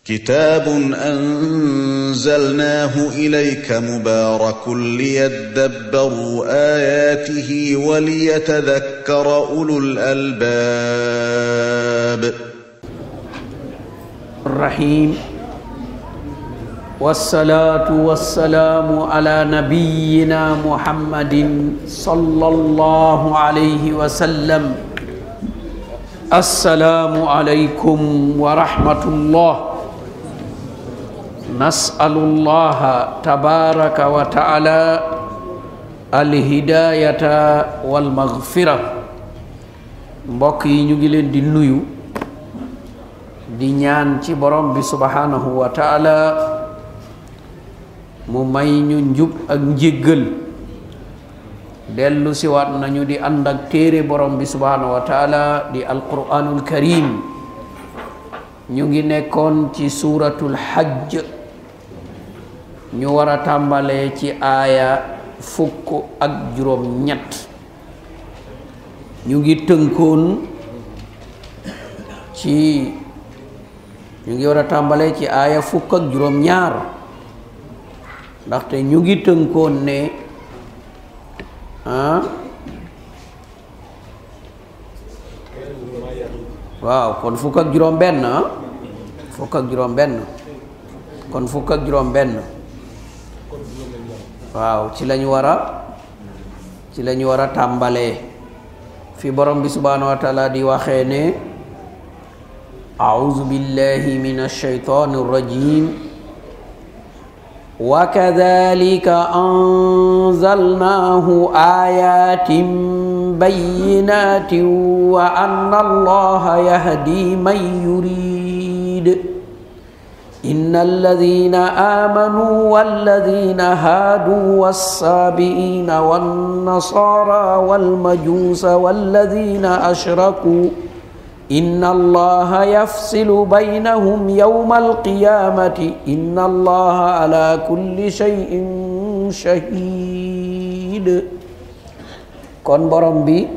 كتاب أنزلناه إليك مبارك ليدبروا آياته وليتذكر أولو الألباب. الرحيم والصلاة والسلام على نبينا محمد صلى الله عليه وسلم. السلام عليكم ورحمة الله. نسأل الله تبارك وتعالى الهداية والمغفرة. mbokk yi ñu ngi leen di nuyu di ñaan ci borom bi subhanahu wa ta'ala mu may ñu njub ak njéggal dellu si waat nañu di ànd ak téere borom bi subhanahu wa ta'ala di alquranul karim. ñu ngi nekkoon ci suratul hajj, ñu war a tàmbalee ci aaya 1 ñu ngi tënkoon ci ñu ngi war a tàmbalee ci aaya 2 ndaxte ñu ngi tënkoon ne waaw kon 1 kon 1 waaw ci lañu war a tàmbalee fi borom bi subhanahu wa ta'ala di waxee ne a'udhu billahi minash shaytanir rajim wa kadhalika anzalnahu ayatin bayyinatin wa anna allaha yahdi man yurid. innal ladhina amanu wal ladhina hadu was-sabiina wan nasara wal majusa wal ladhina ashraku inna allaha yafsilu baynahum yawmal qiyamati inna allaha ala kulli shay'in shahid. kon borom bi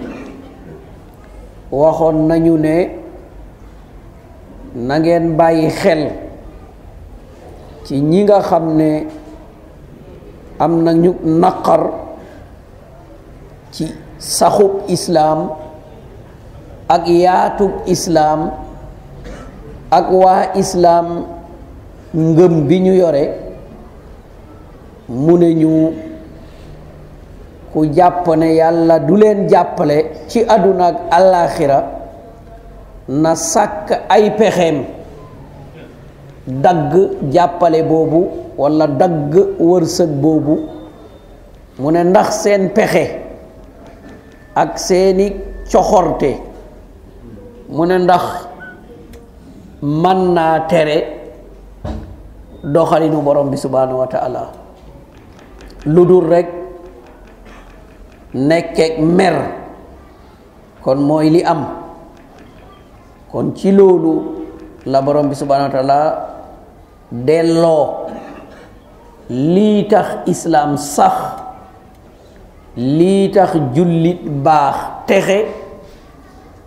waxoon nañu ne na ngeen bàyyi xel ci ñi nga xam ne am nañu naqar ci saxub islaam ak yaatub islaam ak waa islaam ngëm bi ñu yore. mu ne ñu ku jàpp ne yàlla du leen jàppale ci àdduna ak àllaaxira na sàkk ay pexeem dagg jàppale boobu walla dagg wërsëg boobu. mu ne ndax seen pexe ak seeni coxorte mu ne ndax mën naa tere doxalinu borom bi subhanahu wa ta'ala lu dul rekk nekkeek mer. kon mooy li am. kon ci loolu la borom bi subhanahu wa ta'ala delloo lii tax islaam sax, lii tax jullit baax texe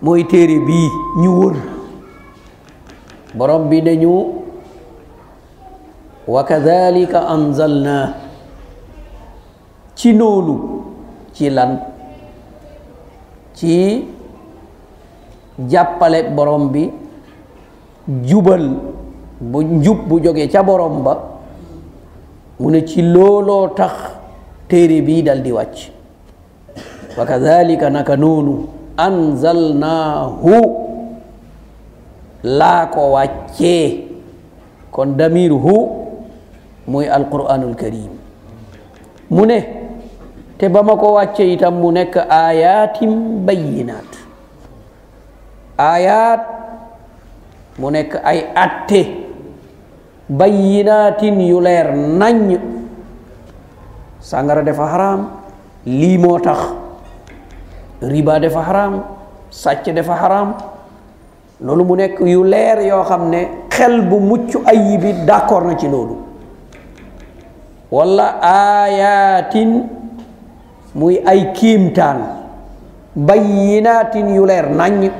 mooy téere bii ñu wër. borom bi nañu wa kadhalika anzalna, ci noonu ci lan ci jàppale borom bi jubal bu njub bu jógee ca borom ba. mu ne ci looloo tax téere bii dal di wàcc. wa kadhalika naka noonu anzalnaahu laa ko wàccee. kon damir hu muy alquranul karim. mu ne te ba ma ko wàcce itam mu nekk ayatim bayyinaat. ayat mu nekk ay atte bayyinaatin yu leer naññ. sàngara dafa xaraam, lii moo tax. riba dafa xaraam, sàcc dafa xaraam. loolu mu nekk yu leer yoo xam ne xel bu mucc ayib bi d'accord na ci loolu. wala ayatin muy ay kiimtaan bayyinaatin yu leer naññ.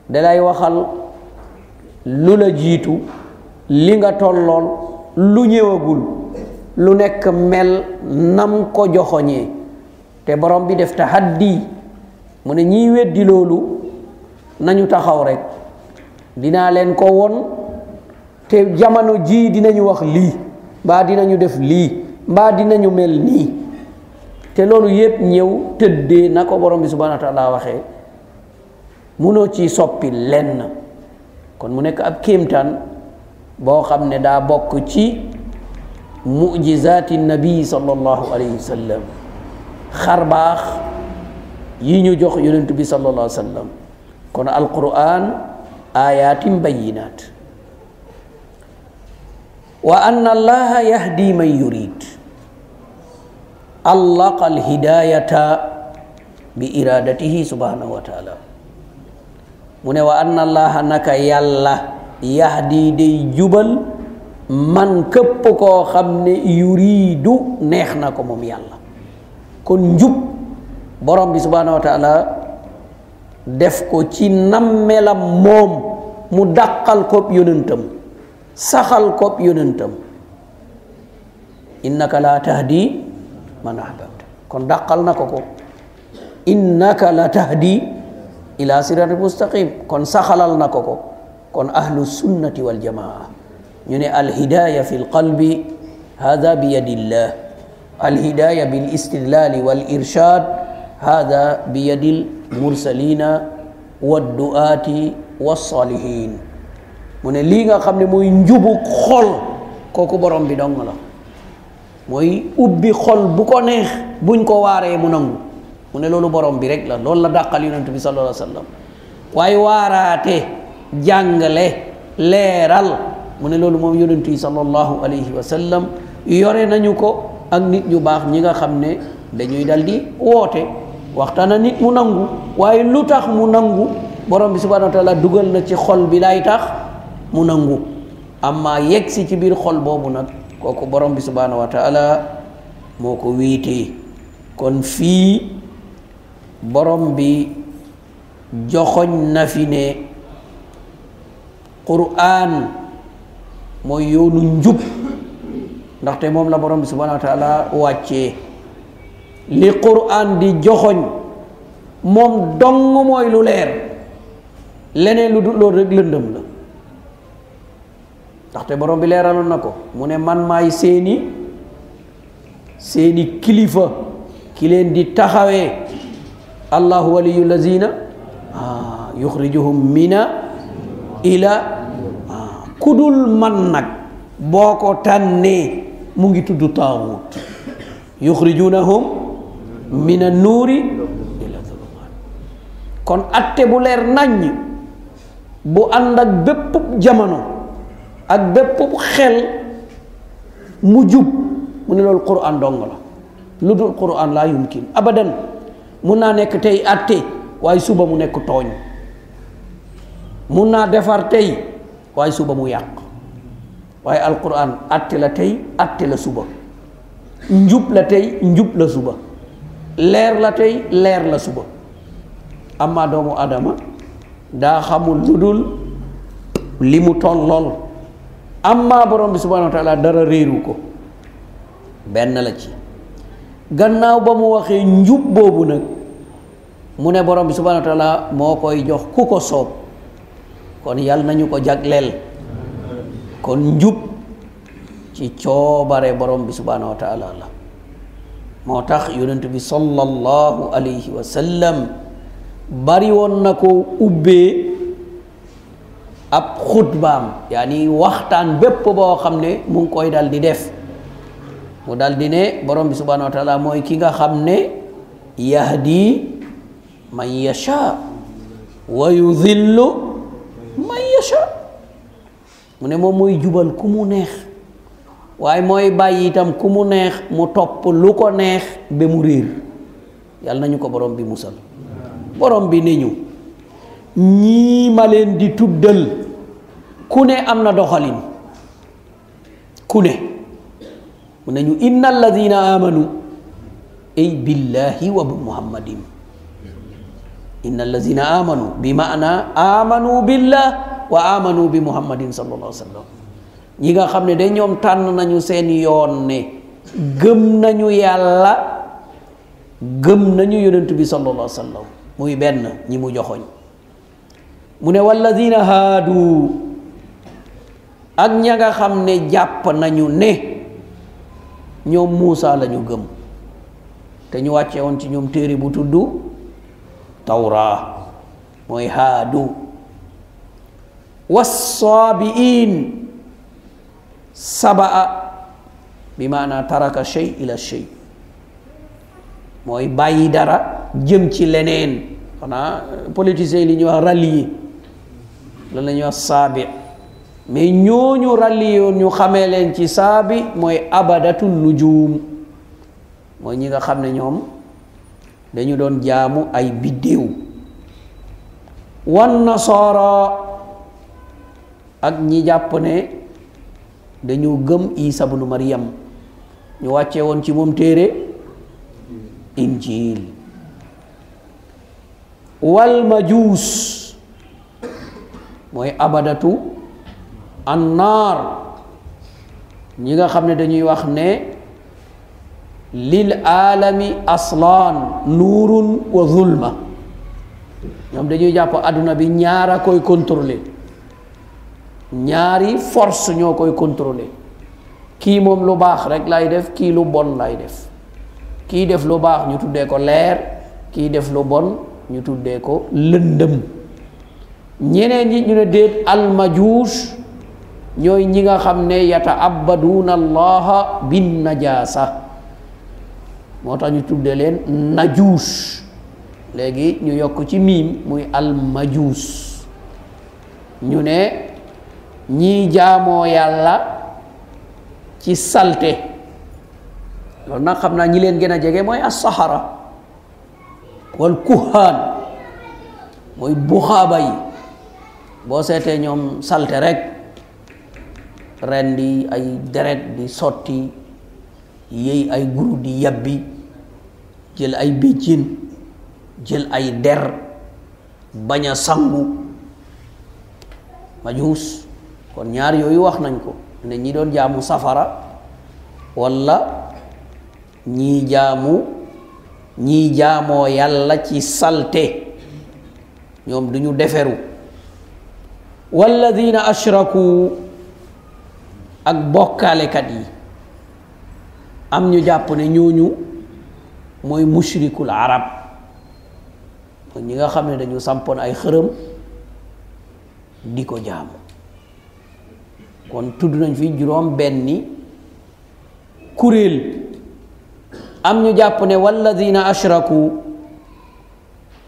dalay waxal lu la jiitu li nga tollool lu ñëwagul lu nekk mel nam ko joxoñee te borom bi def tahaddi mu ne ñiy weddi loolu nañu taxaw rek dinaa leen ko won te jamono ji dinañu wax lii mbaa dinañu def lii mbaa dinañu mel nii te loolu yépp ñëw tëddee na ko borom bi subhanahu wa taala waxee munoo ci soppi lenn kon mu nekk ab kéemtaan boo xam ne daa bokk ci mujizaati nabi sallallahu alayhi wa sallam xar baax yi ñu jox yonent bi sallallahu alayhi wa sallam kon alquran ayatin bayinat wa anna allaha yahdi man yurid allaqa alhidayata bi iradatihi subhanahu wa taala mu ne wa anna allaha naka yàlla yahdi day jubal man képp koo xam ne yuridu neex na ko moom yàlla kon njub borom bi subhanahu wa taala def ko ci nammelam moom mu dàqal ko yonentam saxal ko yonentam innaka la tahdi man ahbabta kon dàqal na ko innaka la tahdi ila siratin mustaqim kon saxalal na ko kon ahlu sunnati wal jamaa ñu ne alhidaya fi lqalbi hada bi yadillah alhidaya bil istidlali wal irshad hada bi yadil mursalina wadduati wassalihin mu ne lii nga xam ne mooy njubu xol kooku borom bi dong la mooy ubbi xol bu ko neex buñ ko waaree mu nangu mu ne loolu borom bi rek la loolu la dàqal yonent bi sallallahu alayhi wa sallam waaye waaraate jàngale leeral mu ne loolu moom yonent yi sallallahu alayhi wa sallam yore nañu ko ak nit ñu baax ñi nga xam ne dañuy dal di woote waxtaana nit mu nangu waaye lu tax mu nangu borom bi subhanahu wa taala dugal na ci xol bi lay tax mu nangu amma yegg si ci biir xol boobu nag kooku borom bi subhanahu wa taala moo ko wéetee kon fii borom bi joxoñ na fi ne Qur'an mooy yoonu njub ndaxte moom la borom bi subhanahu wa taala wàccee li Qur'an di joxoñ moom dong mooy lu leer leneen lu dul loolu rek lëndëm la ndaxte borom bi leeraloon na ko mu ne man maay seeni kilifa ki leen di taxawee allahu waliyu lazina yuxrijuhum mina ila kudul man nag boo ko tànnee mu ngi tudd taawut yuxrijunahum mina nuuri ila zulumaat kon atte bu leer naññ bu ànd ak bépp jamono ak bépp xel mu jub mu ne loolu Qur'an dong la lu dul Qur'an laa yumkin abadan mun naa nekk tey atte waaye suba mu nekk tooñ mun naa defar tey waaye suba mu yàq waaye alquran atte la tey atte la suba njub la tey njub la suba leer la tey leer la suba amma doomu adama daa xamul lu dul li mu tollool amma borom bi subhanahu wa taala dara réeru ko benn la ci gannaaw ba mu waxee njub boobu nag mu ne borom bi subhanahu wa taala moo koy jox ku ko soob kon yàlla nañu ko jagleel kon njub ci coobare borom bi subhanahu wa taala la moo tax yonent bi sallallahu alayhi wa sallam bari woon na ko ubbee ab xutbaam yaani waxtaan bépp boo xam ne mu ngi koy dal di def mu dal di ne borom bi subhanahu wa taala mooy ki nga xam ne yahdi man yasha wa yudhillu man yasha mu ne moom mooy jubal ku mu neex waaye mooy bàyyi itam ku mu neex mu topp lu ko neex ba mu réer yàlla nañu ko borom bi musal borom bi ne ñu ñii ma leen di tuddal ku ne am na doxalin ku ne mu ne ñu inna alladina amanu ay billahi wa bi muhammadin inna alladina amanu bi maana amanu billah wa amanu bi muhammadin sallallahu alaihi wasallam ñi nga xam ne de ñoom tànn nañu seen yoon ne gëm nañu yàlla gëm nañu yonent bi sallallahu alaihi wasallam muy benn ñi mu joxoñ mu ne walladina haadu ak ña nga xam ne jàpp nañu ne ñoom Muusa lañu gëm te ñu wàcce woon ci ñoom téere bu tudd tawra mooy haadu wassaabiin sabaa bi maana taraka shay ila shay mooy bàyyi dara jëm ci leneen xanaa politiciens yi li ñuy wax rallier lan la ñuy wax saabi mais ñooñu rallier yoon ñu xamee leen ci saabi mooy abadatul nujum mooy ñi nga xam ne ñoom dañu doon jaamu ay biddéew wan nasara ak ñi jàpp ne dañu gëm Isa ibnu Maryam ñu wàcce woon ci moom téere injil wal majuus mooy abadatu annaar ñi nga xam ne dañuy wax ne lil alami aslaan nuurun wa zulma ñoom dañuy jàpp àdduna bi ñaara koy contrôler ñaari force ñoo koy contrôler kii moom lu baax rek lay def kii lu bon lay def kii def lu baax ñu tuddee ko leer kii def lu bon ñu tuddee ko lëndëm ñeneen ñi ñu ne déet almajuus ñooy ñi nga xam ne yata'abbaduuna allaha bin najaasa moo tax ñu tuddee leen najuus léegi ñu yokk ci miim muy almajuus ñu ne ñii jaamoo yàlla ci salte loolu nag xam naa ñi leen gën a jege mooy as-sahara wal kuhaan mooy buxaaba yi boo seetee ñoom salte rek ren di ay deret di sotti yëy ay guru di yabbi jël ay béjjén jël ay der bañ a sangu majuus kon ñaar yooyu wax nañ ko ne ñi doon jaamu safara walla ñii jaamoo yàlla ci salte ñoom duñu deferu walladina ashraku ak bokkaalekat yi am ñu jàpp ne ñooñu mooy mushrikul arab mooy ñi nga xam ne dañu sampoon ay xërëm di ko jaamu kon tudd nañ fi juróom benni kuréel am ñu jàpp ne walladina ashraku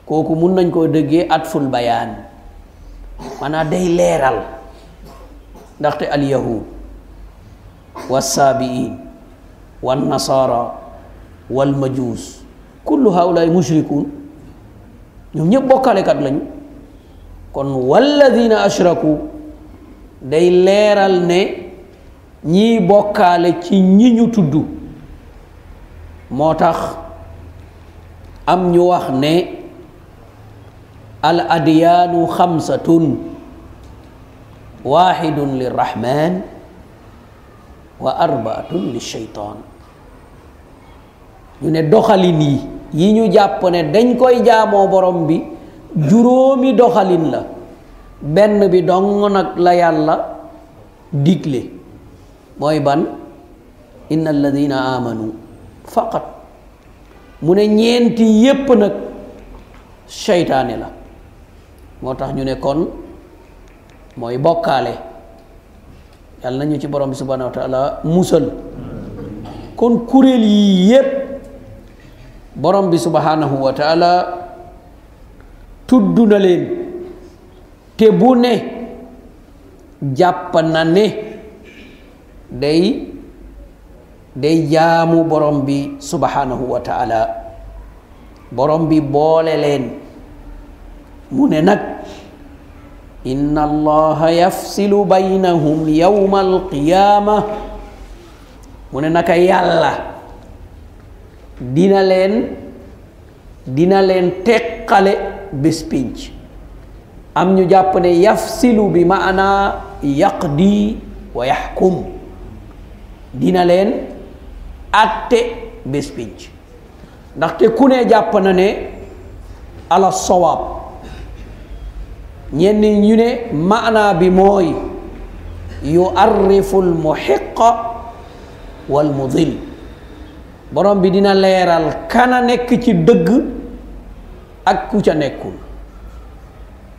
kooku mun nañ koo dëggee atful bayaan maanaam day leeral ndaxte alyahud wassaabiin wan nasara wal majuus kullu haulaay mushrikuun ñoom ñëpp bokkaalekat lañu kon walladina ashraku day leeral ne ñii bokkaale ci ñi ñu tudd moo tax am ñu wax ne al adyaanu xamsatun waxidun lirrahman wa arbaatun lishaytaan ñu ne doxalin yi ñu jàpp ne dañ koy jaamoo borom bi juróomi doxalin la benn bi dong nag la yàlla digle mooy ban inna alladina amanu faqat mu ne ñeenti yépp nag seytaane la moo tax ñu ne kon mooy bokkaale yàlla nañu ci borom bi subhanahu wa taala musal kon kuréel yi yépp borom bi subhanahu wa taala tudd na leen te bu ne jàpp na ne day jaamu borom bi subhanahu wa taala borom bi boole leen mu ne nag inna allaha yafsilu baynahum yawma alqiyaama mu ne naka yàlla dina leen teqale bés pénc am ñu jàpp ne yafsilu bi maana yaqdi wa yaxkum, dina leen atte bés pénc. ndaxte ku ne jàpp na ne ala sawaab, ñenn ñu ne maana bi mooy yuarrifu almuhiqa wal mudil, borom bi dina leeral kana nekk ci dëgg ak ku ca nekkul.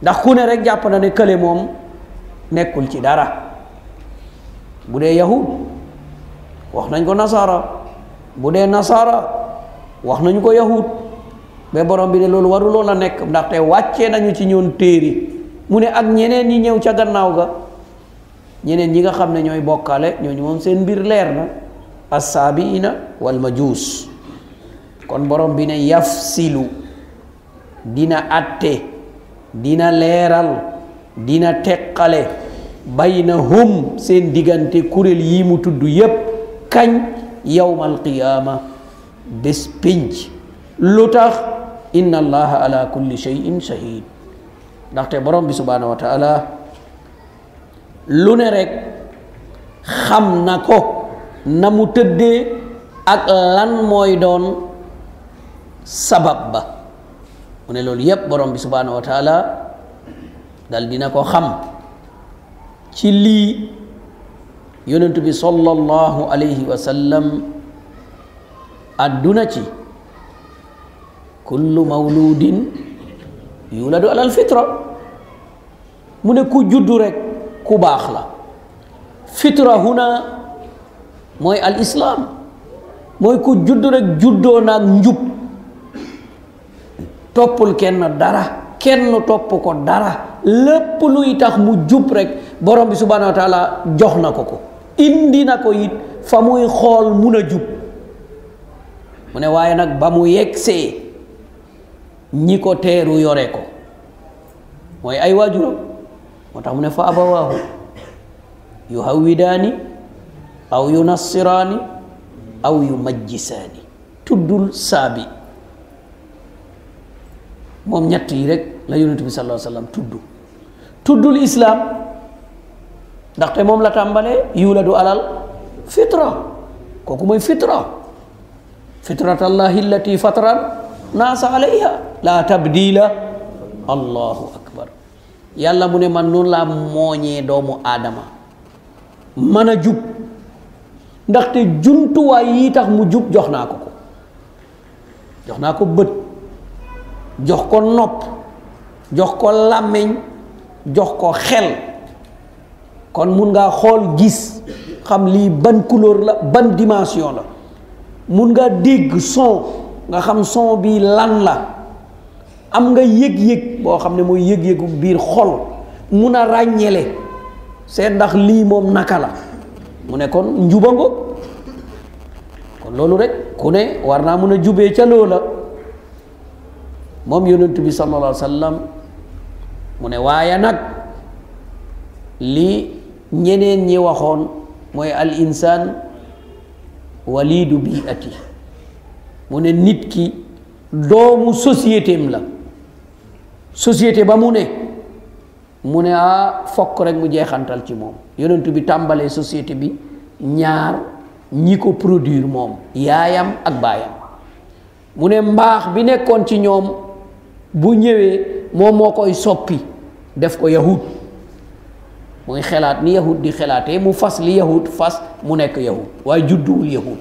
ndax ku ne rek jàpp na ne kële moom nekkul ci dara. bu dee yahud wax nañ ko nasara, bu dee nasara wax nañu ko yahud, mais borom bi ne loolu waruloo la nekk, ndaxte wàccee nañu ci ñoon téere. mu ne ak ñeneen ñi ñëw ca gannaaw ga, ñeneen ñi nga xam ne ñooy bokkaale, ñooñu moom seen mbir leer na, assaabiina wal majuus. kon borom bi ne yafsilu, dina atte, dina leeral, dina teqale baynahum, seen diggante kuréel yi mu tudd yépp. kañ? yawmal qiyaama, bés pénc. lu tax? inna allaha ala kulli shay'in shahid, ndaxte borom bi subhanahu wa taala lu ne rek xam na ko na mu tëddee ak lan mooy doon sabab ba. mu ne loolu yépp borom bi subhanahu wa taala dal dina ko xam. ci lii yonent bi sallallahu alayhi wa sallam adduna ci kullu mawludin yuladu alal fitra. mu ne ku juddu rek ku baax la. fitra huna mooy al islam, mooy ku juddu rek juddoo naag njub, toppul kenn dara, kenn topp ko dara. lépp luy tax mu jub rek borom bi subhanahu wa taala jox na ko ko, indi na ko it fa muy xool mun a jub. mu ne waaye nag ba mu yegsee ñi ko teeru yore ko mooy ay waajuram, moo tax mu ne fa abawaahu yuhawwidaani aw yunassiraani aw yumajjisaani. tuddul saabi, moom ñett yi rek la yonent bi sallallahu alayhi wa sallam tuddul islaam, ndaxte moom la tàmbalee yuladu alal fitra. kooku mooy fitra, fitratallahi allati fatara naasa alayha la tabdila. allahu akbar. yàlla mu ne man noonu laa mooñee doomu aadama mën a jub, ndaxte jumtuwaay yi tax mu jub jox naa ko ko. jox naa ko bët, jox ko nopp, jox ko làmmiñ, jox ko xel. kon mun ngaa xool gis xam lii ban couleur la, ban dimension la. mun ngaa dégg son nga xam son bi lan la. am nga yëg-yëg boo xam ne mooy yëg-yëgu biir xol, mun a ràññele seet ndax lii moom naka la. mu ne kon njuba ngo kon loolu rek ku ne war naa mun a jubee ca loola. moom yonent bi sallallahu alayhi wa sallam mu ne waaye nag li ñeneen ñi waxoon mooy al insaan walidu biati. mu ne nit ki doomu société am la. société ba mu ne fokk rek mu jeexantal ci moom. yonent bi tàmbalee société bi ñaar ñi ko produire moom, yaayam ak baayam. mu ne mbaax bi nekkoon ci ñoom bu ñëwee moom moo koy soppi def ko yahud. muy xelaat ni yahud di xelaatee, mu fas li yahud fas mu nekk yahud, waaye judduwul yahud.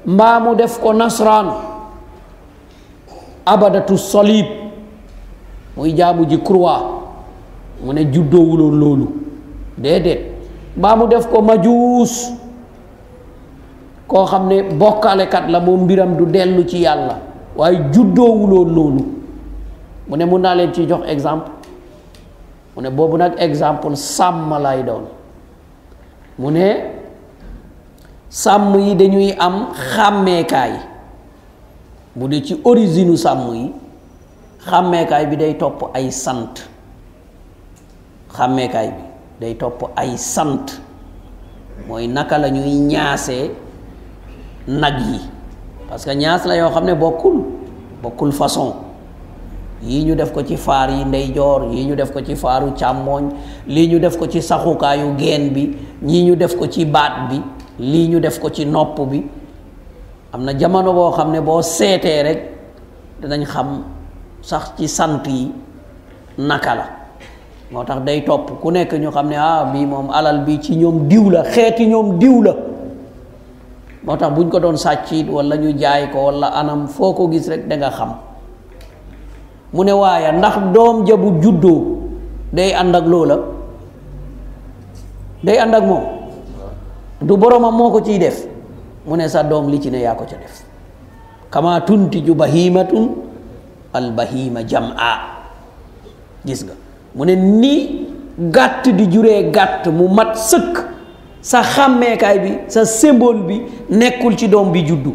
mbaa mu def ko nasraan, abadatu salib, muy jaamu ji croix. mu ne juddoowuloon loolu, déedéet. mbaa mu def ko majuus, koo xam ne bokkaalekat la, moom mbiram du dellu ci yàlla, waaye juddoowuloon loolu. mu ne mun naa leen ci jox exemple. mu ne boobu nag exemple sàmm lay doon. mu ne sàmm yi dañuy am xàmmeekaay. bu dee ci origine sàmm yi, xàmmeekaay bi day topp ay sant. xàmmeekaay bi day topp ay sant, mooy naka la ñuy ñaasee nag yi, parce que ñaas la yoo xam ne bokkul façon. yii ñu def ko ci faar yi ndeyjoor, yii ñu def ko ci faaru càmmooñ, lii ñu def ko ci saxukaayu geen bi, ñii ñu def ko ci baat bi, lii ñu def ko ci nopp bi. am na jamono boo xam ne boo seetee rek dinañ xam sax ci sant yi naka la. moo tax day topp ku nekk ñu xam ne bii moom alal bi ci ñoom diw la, xeeti ñoom diw la. moo tax buñ ko doon sàccit wala ñu jaay ko wala anam foo ko gis rek da nga xam. mu ne waaye ndax doom ja bu juddoo day ànd ak loola, day ànd ak moom, du boromam moo ko ciy def. mu ne sa doom li ci ne yaa ko ca def. kama tuntiju bahimatun al bahima jam'a. gis nga mu ne ni gàtt di juree gàtt mu mat sëkk, sa xàmmeekaay bi, sa symbole bi nekkul ci doom bi juddu.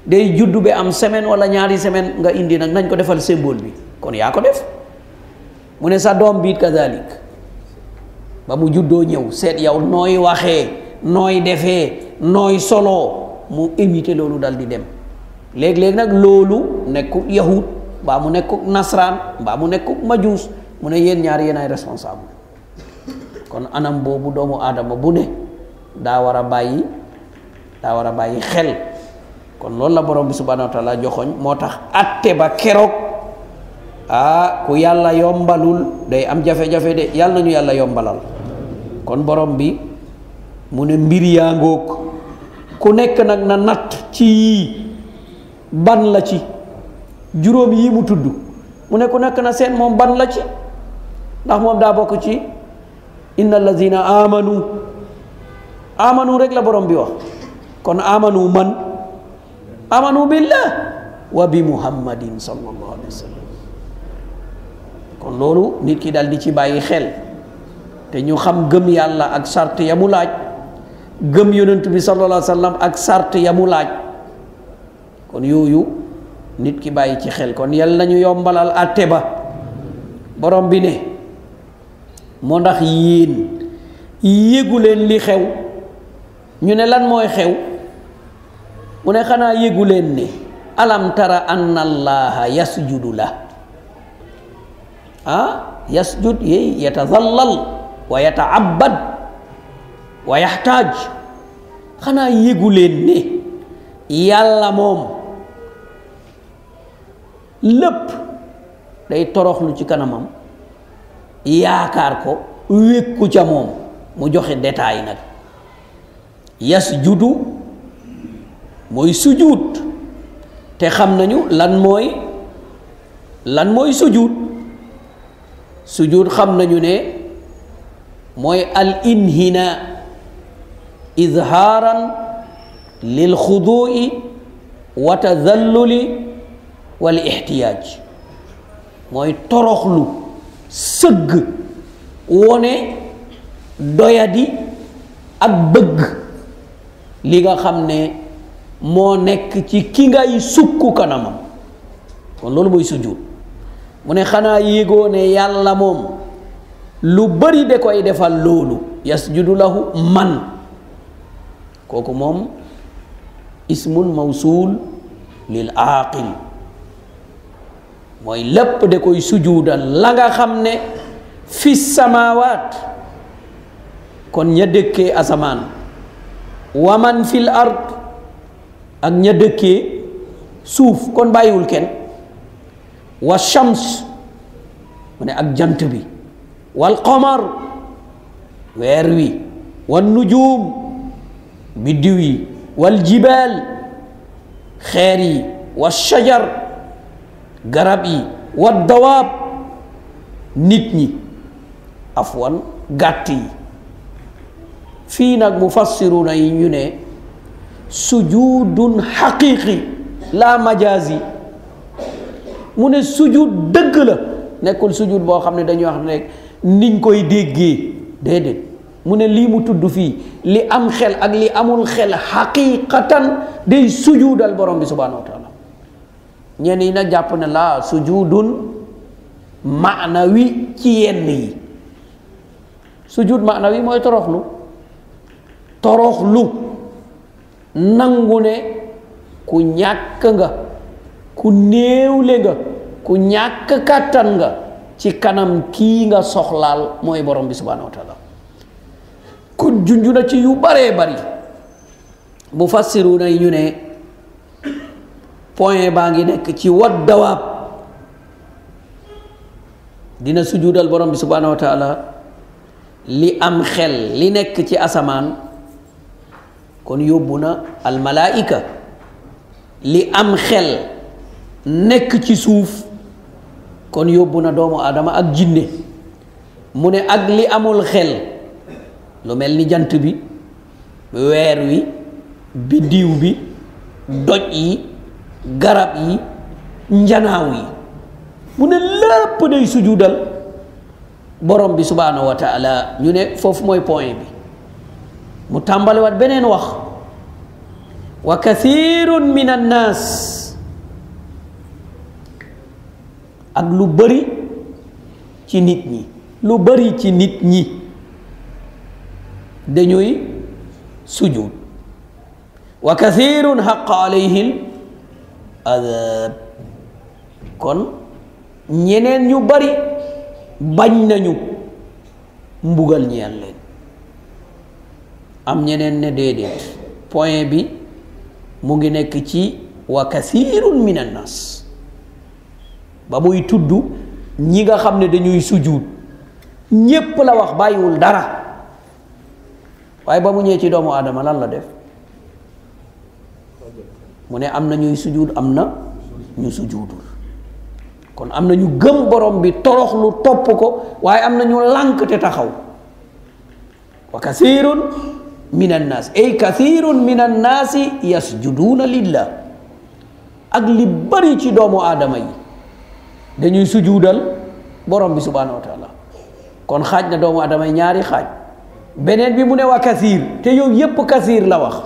day juddu bi am semaine wala ñaari semaine nga indi nag nañ ko defal symbole bi, kon yaa ko def. mu ne sa doom biit kazalik, ba mu juddoo ñëw seet yow nooy waxee, nooy defee, nooy soloo, mu imité loolu dal di dem. léeg-léeg nag loolu nekkul yahud mbaa mu nekkul nasraan mbaa mu nekkul majuus. mu ne yéen ñaar yéen ay responsable. kon anam boobu doomu aadama bu ne daa war a bàyyi xel. kon loolu la borom bi subhanahu wa taala joxoñ. moo tax atte ba keroog ku yàlla yombalul day am jafe-jafe de. yàlla nañu yàlla yombalal. kon borom bi mu ne mbir yaa ngoog, ku nekk nag na natt ci yii ban la ci juróom yi mu tudd. mu ne ku nekk na seet moom ban la ci, ndax moom daa bokk ci inna allazina amanu rek la borom bi wax. kon amanu man amanu billah wa bi muhammadin sallallahu alayhi wa sallam. kon loolu nit ki dal di ci bàyyi xel, te ñu xam gëm yàlla ak sart ya mu laaj, gëm yonent bi sallallahu alayhi wa sallam ak sart ya mu laaj. kon yooyu nit ki bàyyi ci xel. kon yàlla nañu yombalal àtte ba. borom bi ne moo ndax yéen yéegu leen li xew. ñu ne lan mooy xew? mu ne xanaa yéegu leen ne alam tara anna allaha yasjudu la yasjud yi yatazallal wa yata'abbad wa yaxtaaj. xanaa yéegu leen ne yàlla moom lépp day toroxlu ci kanamam, yaakaar ko, wékku ca moom. mu joxe détail nag. yasjudu mooy sujud, te xam nañu lan mooy sujud. sujud xam nañu ne mooy al inhina, izhaaran lil xudu'i wa tadalluli wal ihtiyaaj. mooy toroxlu, sëgg, wone doyadi ak bëgg li nga xam ne moo nekk ci ki ngay sukku kanamam. kon loolu mooy sujud. mu ne xanaa yégoo ne yàlla moom lu bari de koy defal loolu. yasjudu lahu man, kooku moom ismun mawsul lil aaqil, mooy lépp de koy sujuudal la nga xam ne fi samaawaat, kon ña dëkkee asamaan, wa man fil ard, ak ña dëkkee suuf, kon bàyyiwul kenn. wa shams, mu ne ak jant bi, wal qamar, weer wi, wan nujum, biddiw yi, wal jibaal, xeer yi, wa shajar, garab yi, wa dawaab, nit ñi, afwan gàtt yi. fii nag mufassiruna yi ñu ne sujudun xaqiqi la majazi. mu ne sujud dëgg la, nekkul sujud boo xam ne dañuy wax ne niñ koy déggee, déedéet. mu ne lii mu tudd fii, li am xel ak li amul xel xaqiqatan day sujudal borom bi subhanahu wa taala. ñenn yi nag jàpp ne laa sujudun maanawi ci yenn yi. sujud maanawi mooy toroxlu nangu ne ku ñàkk nga, ku néewle nga, ku ku ñàkk kàttan nga ci kanam kii nga soxlaal mooy borom bi subhanahu wa taala. kon junju na ci yu baree bari mufassiruna yi ñu ne point baa ngi nekk ci wat dawaab dina sujudal borom bi subhanahu wa taala li am xel li nekk ci asamaan kon yóbbu na almalaika li am xel nekk ci suuf kon yóbbu na doomu aadama ak jinne mu ne ak li amul xel lu mel ni jant bi weer wi biddiw bi doj yi garab yi njanaaw yi mu ne lépp day sujudal borom bi subhanahu wa taala. ñu ne foofu mooy point bi mu tàmbaliwaat beneen wax wa kathirun min annaas ak lu bari ci nit ñi lu bari ci nit ñi dañuy sujud wa kathirun haqqa alayhil adab kon ñeneen ñu bari bañ nañu mbugal ñeel leen am ñeneen ne déedéet point bi mu ngi nekk ci wa kathirun min annas ba muy tudd ñi nga xam ne dañuy sujud ñépp la wax bàyyiwul dara waaye ba mu ñëwee ci doomu aadama lan la def mu ne am na ñuy sujud am na ñu sujudul kon am na ñu gëm borom bi toroxlu topp ko waaye am na ñu lànk te taxaw wa kathirun min annaas ay kathirun min annaasi yasjuduuna lillah ak li bari ci doomu aadama yi dañuy sujudal borom bi subhanahu wa taala. kon xaaj na doomu aadama yi ñaari xaaj beneen bi mu ne wa kathir te yow yépp kathir la wax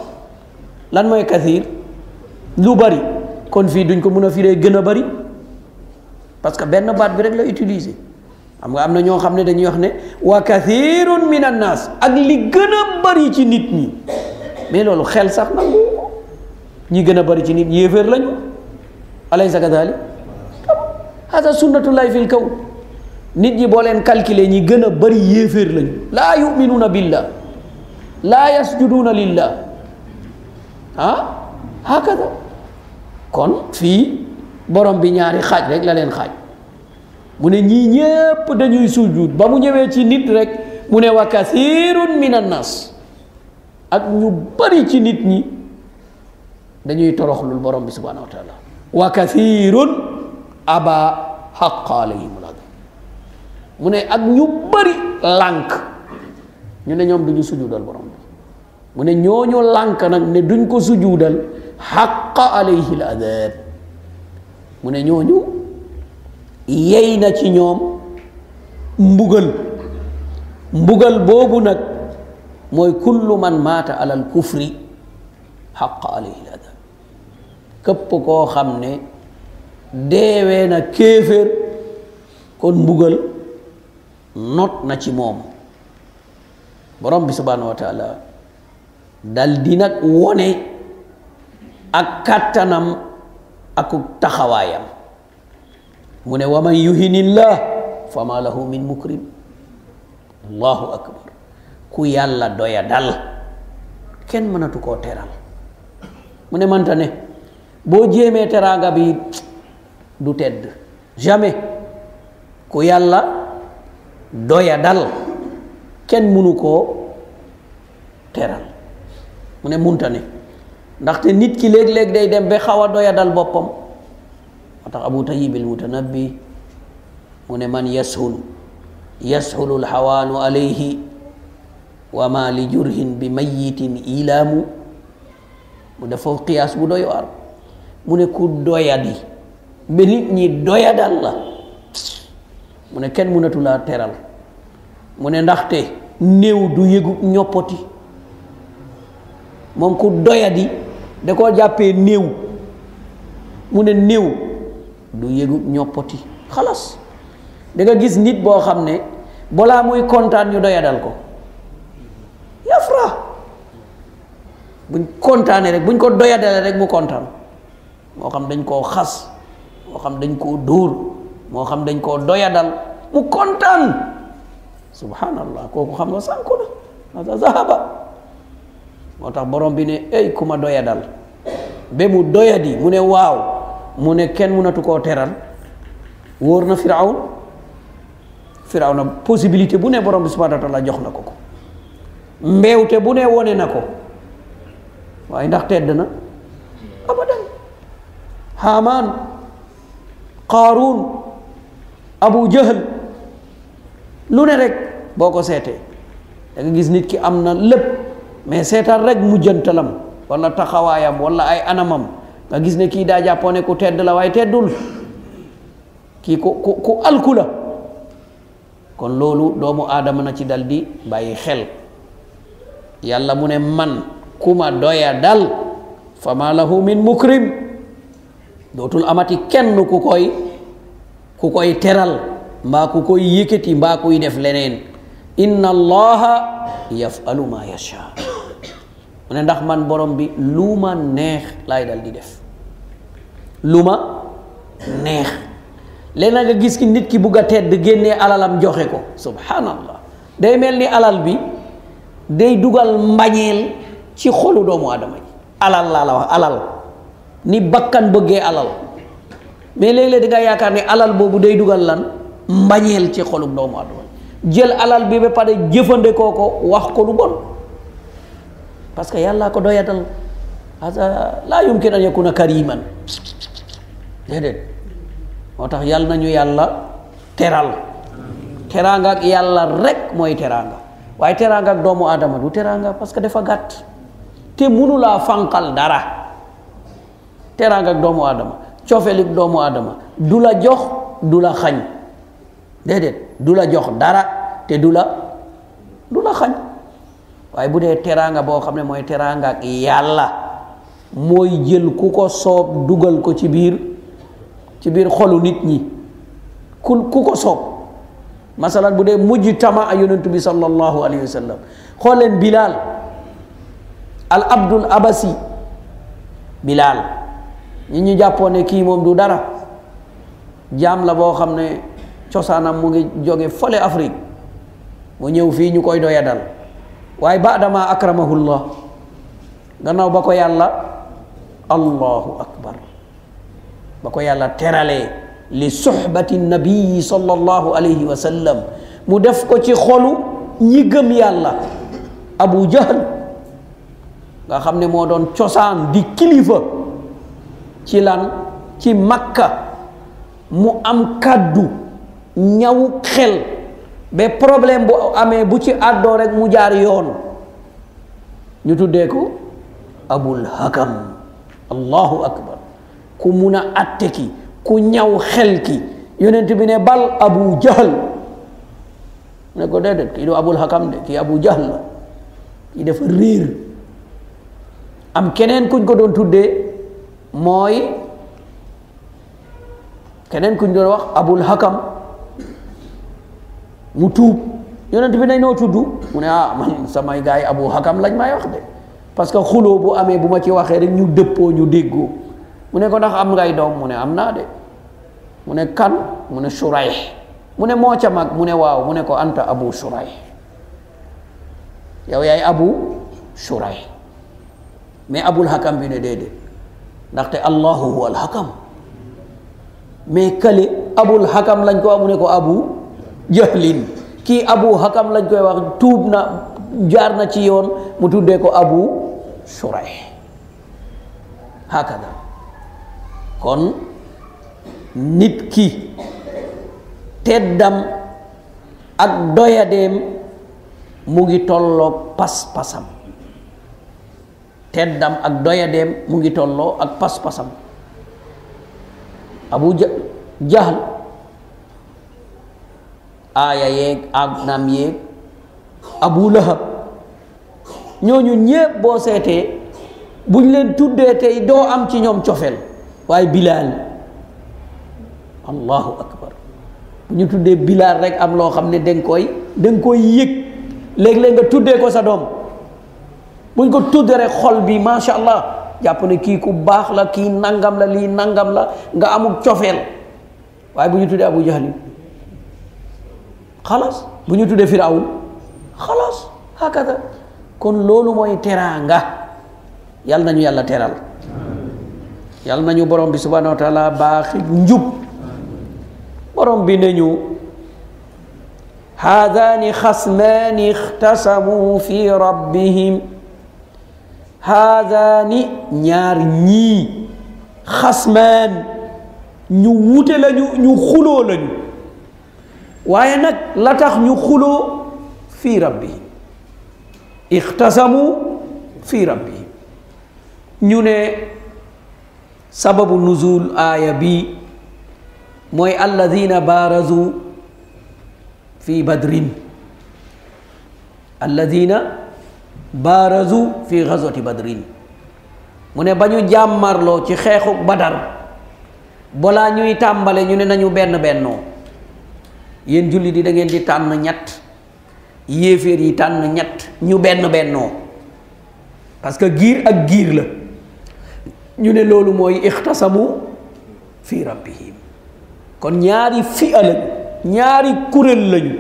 lan mooy kathir lu bari kon fii duñ ko mën a firee gën a bari parce que benn baat bi rek la utiliser xam nga am na ñoo xam ne dañuy wax ne wa kathirun min annas ak li gën a bari ci nit ñi mais loolu xel sax nangu ñi gën a bari ci nit ñi yéeféer lañu alaysa kadhalik hada sunnatullahi fil kawn nit ñi boo leen calculer ñi gën a bari yéeféer lañu laa yuminuuna billah laa yasjuduuna lillah hakada kon fii borom bi ñaari xaaj rek la leen xaaj mu ne ñii ñépp dañuy sujud ba mu ñëwee ci nit rek mu ne wa kathirun min annas ak ñu bari ci nit ñi dañuy toroxlul borom bi subhanahu wa taala wa kathirun aba haqqa alayhimul adab mu ne ak ñu bari lànk ñu ne ñoom duñu sujudal borom bi mu ne ñooñu lànk nag ne duñ ko sujudal haqqa alayhil adab mu ne ñooñu yey na ci ñoom mbugal boobu nag mooy kullu man maata alal kufri haqqa alayhil adab képp koo xam ne deewee na kéeféer kon mbugal not na ci moom borom bi subhanahu wa taala dal di nag wone ak kàttanam ak taxawaayam mu ne wa man yuhinillah fa ma lahu min mukrim allahu akbar ku yàlla doya dal kenn mënatu koo teral mu ne manta ne boo jéemee teraanga bi du tedd jamais ku yàlla doya dal kenn mënu koo teral mu ne munta ne ndaxte nit ki léeg-léeg day dem ba xaw a doya dal boppam moo tax abu tayyib al mutanabbi mu ne man yashulu alhawaanu alayhi wa ma li jurhin bi mayitin ilaamu mu def foofu qiyaas bu doy waar mu ne ku doyadi ba nit ñi doyadal la mu ne kenn mënatu laa teral mu ne ndaxte néew du yëgu ñoppoti moom ku doyadi da koo jàppee néew mu ne néew du yëgu ñoppoti xalas da nga gis nit boo xam ne balaa muy kontaan ñu doyadal ko yafra buñ kontaanee rek buñ ko doyadalee rek mu kontaan moo xam dañ koo xas moo xam dañ koo dóor moo xam dañ koo doyadal mu kontaan subhanallah kooku xam nga sànku na hada zahaba moo tax borom bi ne ey ku ma doyadal ba mu doyadi mu ne waaw mu ne kenn mënatu koo teral wóor na Firawna possibilité bu ne borom bi subhanahu wa taala jox na ko ko mbeewte bu ne wone na ko waaye ndax tedd na abadan Haamaan Qaaruun Abu Jahl lu ne rek boo ko seetee da nga gis nit ki am na lépp mais seetal rek mujjantalam wala taxawaayam wala ay anamam nga gis ne kii daa jàppoone ku tedd la waaye teddul kii ku alku la kon loolu doomu aadama na ci dal di bàyyi xel yàlla mu ne man ku ma doya dal fa ma lahu min mukrim dootul amati kenn ku koy teral mbaa ku koy yëkkati mbaa kuy def leneen inna allaha yafalu ma yasha mu ne ndax man borom bi lu ma neex laay dal di def lu ma neex léegi nga gis ki nit ki bugg a tedd génnee alalam joxe ko subhanallah day mel ni alal bi day dugal mbañeel ci xolu doomu aadama yi alal laa la wax alal ni bakkan bëggee alal mais léeg-léeg di nga yaakaar ne alal boobu day dugal lan mbañeel ci xolu doomu aadama jël alal bi ba pare jëfandikoo ko wax ko lu bon parce que yàlla ko doyatal hada laa yumkin an yakuna kariman déedéet moo tax yàlla nañu yàlla teral teraanga ak yàlla rek mooy teraanga waaye teraanga ak doomu aadama du teraanga parce que dafa gàtt te mënulaa fanqal dara teraanga ak doomu aadama cofeelik doomu aadama du la jox du la xañ déedéet du la jox dara te du la xañ waaye bu dee teraanga boo xam ne mooy teraanga ak yàlla mooy jël ku ko soob dugal ko ci biir xolu nit ñi ku ko soob masalan bu dee mujj tama a yonentu bi sallallahu alayhi wa sallam xool leen Bilal al abdul abasi Bilal ñi ñu jàppoon ne kii moom du dara jaam la boo xam ne cosaanam mu ngi jóge fole Afrique mu ñëw fii ñu koy doyadal waaye baadama akramahullah gannaaw ba ko yàlla allahu akbar ba ko yàlla teralee li suhbati nabii sallallahu alayhi wa sallam mu def ko ci xolu ñi gëm yàlla Abu Jahl nga xam ne moo doon cosaan di kilifa ci lan ci Makka mu am kàddu ñaw xel ba problème bu amee bu ci àddoo rek mu jaar yoon ñu tuddee ko Abul Hakam allahu akbar ku mun a atte ki ku ñaw xel ki yonent bi ne bal Abu Jahl ne ko déedéet kii du Abul Hakam de kii Abu Jahl la kii dafa riir am keneen kuñ ko doon tuddee mooy keneen kuñ doon wax Abul Hakam mu tuub yonent bi nañ noo tudd mu ne man samay gars yi Abu Hakam lañ may wax de parce que xuloo bu amee bu ma ci waxee rek ñu dëppoo ñu déggoo mu ne ko ndax am ngay doom mu ne am naa de mu ne kan mu ne Shurayh mu ne moo ca mag mu ne waaw mu ne ko anta Abu Shurayh yow yaay Abu Shurayh mais Abul Hakam bi ne déedéet ndaxte Allahu huwa al Hakam mais kële Abul Hakam lañ ko wax mu ne ko Abu Jahlin kii Abu Hakam lañ koy wax tuub na jaar na ci yoon mu tuddee ko Abu Shurayh hakada kon nit ki teddam ak doyadeem mu ngi tolloog pas-pasam teddam ak doyadeem mu ngi tolloo ak pas-pasam Abu Jahl aaya yeeg ak nam yeeg Abu Lahab ñooñu ñépp boo seetee buñ leen tuddee tey doo am ci ñoom cofeel waaye Bilal allahu akbar bu ñu tuddee Bilal rek am loo xam ne danga koy yëg léeg-léeg nga tuddee ko sa doom buñ ko tuddee rek xol bi macha allah jàpp ne kii ku baax la kii nangam la lii nangam la nga amul cofeel waaye bu ñu tuddee Abu Jahlin xalaas, bu ñu tuddee Firawun xalaas hakada. kon loolu mooy teraanga. yàlla nañu yàlla teral, yàlla nañu borom bi subhanahu wa taala baaxi njub. borom bi nañu haadaani xasmaani ixtasamu fi rabbihim. haadaani ñaar ñii xasmaan ñu wute lañu, ñu xuloo lañu, waaye nag la tax ñu xuloo fi rabbihim, ixtasamu fi rabbihim. ñu ne sababu nuzul aaya bi mooy alladina baarazu fi badrin, alladina baarazu fi gazwati badrin. mu ne ba ñu jàmmarloo ci xeexu badar, balaa ñuy tàmbale ñu ne nañu benn bennoo. yéen jullit yi da ngeen di tànn ñett, yéeféer yi tànn ñett, ñu benn bennoo, parce que giir ak giir la. ñu ne loolu mooy ixtasamu fi rabbihim. kon ñaari fi'a lañu, ñaari kuréel lañu.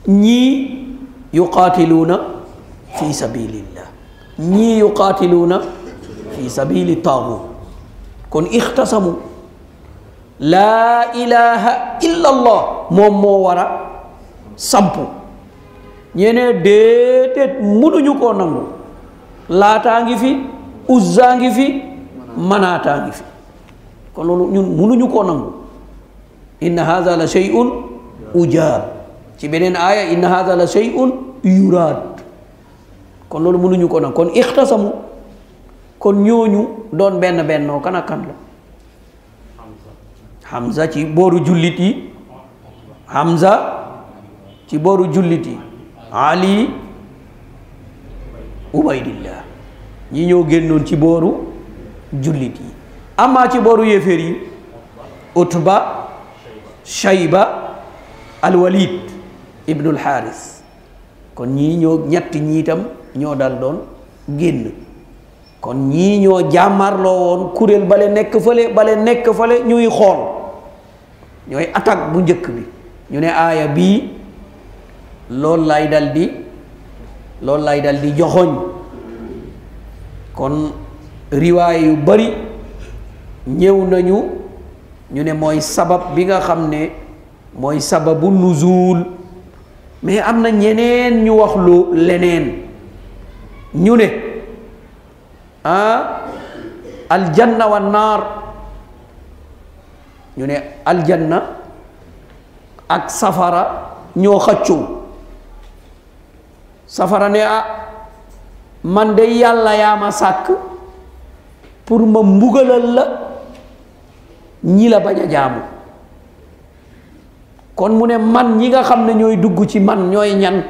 ñii yuqaatiluuna fi sabilillah, ñii yuqaatiluuna fi sabili taagut. kon ixtasamu laa ilaha illa allah moom moo war a sampu. ñene déedéet mënuñu koo nangu. laataa ngi fi, uzzaa ngi fi, manaataa ngi fi. kon loolu ñun mënuñu koo nangu. inna hadha la shay'un ujaab. ci beneen aaya inna hadha la shay'un yuraad. kon loolu mënuñu koo nangu. kon ixtasamu, kon ñooñu doon benn bennoo kan ak kan la? Hamza ci booru jullit yi, Hamza ci booru jullit yi, Ali, Ubaydillah, ñi ñoo génnoon ci booru jullit yi. amaa ci booru yéeféer yi, Utba, Shayba, Alwalid ibnul Haris. kon ñii ñoo ñett ñii itam ñoo dal doon génn. kon ñii ñoo jàmmarloo woon kuréel bale nekk fële ñuy xool, ñooy attaque bu njëkk bi. ñu ne aaya bii loolu lay dal di joxoñ. kon riwaay yu bari ñëw nañu, ñu ne mooy sabab bi nga xam ne mooy sababu nuzul. mais am na ñeneen ñu wax lu leneen. ñu ne aljanna wa naar, ñu ne aljanna ak safara ñoo xëccoo. safara ne man de yàlla yaa ma sàkk pour ma mbugalal la ñi la bañ a jaamu. kon mu ne man ñi nga xam ne ñooy dugg ci man ñooy ñan?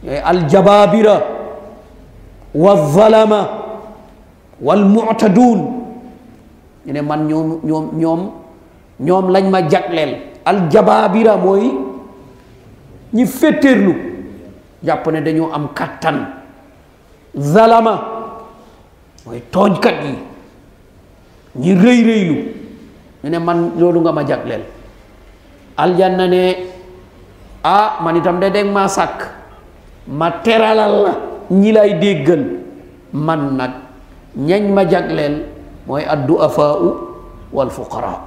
ñooy aljabaabira wa zalama wal mu'taduun. ñu ne man ñoom lañ ma jagleel. aljabaabira mooy ñi féttéerlu, jàpp ne dañoo am kattan. zalama mooy tooñkat yi, ñi rëy rëylu. ñu ne man loolu nga ma jagleel. aljanna ne man itam de dégg maa sàkk ma teralal la ñi lay déggal. man nag ñañ ma jagleel mooy addu'afaa'u wal fuqaraa,